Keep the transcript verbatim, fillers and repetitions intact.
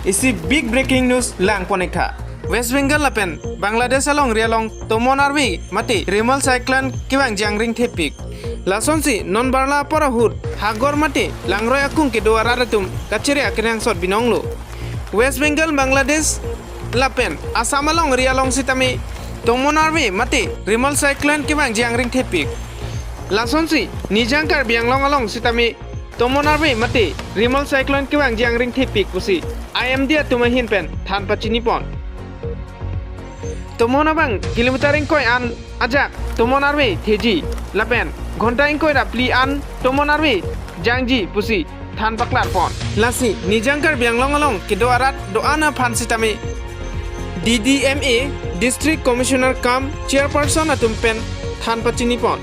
Isi big breaking news lang pon ik tha. West Bengal lapen Bangladesh alongri along tomon arve mate Remal cyclone kevangji angring thepik. Lasonsi non barla apor ahut hagor mate langroi akung kedo arat atum kachere akenangsot binong lo. West Bengal, Bangladesh lapen Assam alongri along sitame tomon arve mate Remal cyclone kevangji angring thepik. Lasonsi Nijang Karbi Anglong along sitame tomon arve mate Remal cyclone kevangji angring thepik pusi I M D atum ahin pen than pachini pon. Tomon abang kilometer ingkoi an ajak tomon arve theji lapen ghonta ingkoi ra phli an tomon arve jangji pusi than paklar pon. Lasi Nijang Karbi Anglong along kedo arat do-an aphan sitame D D M A, District Commissioner cum Chairperson atum pen than pachini pon.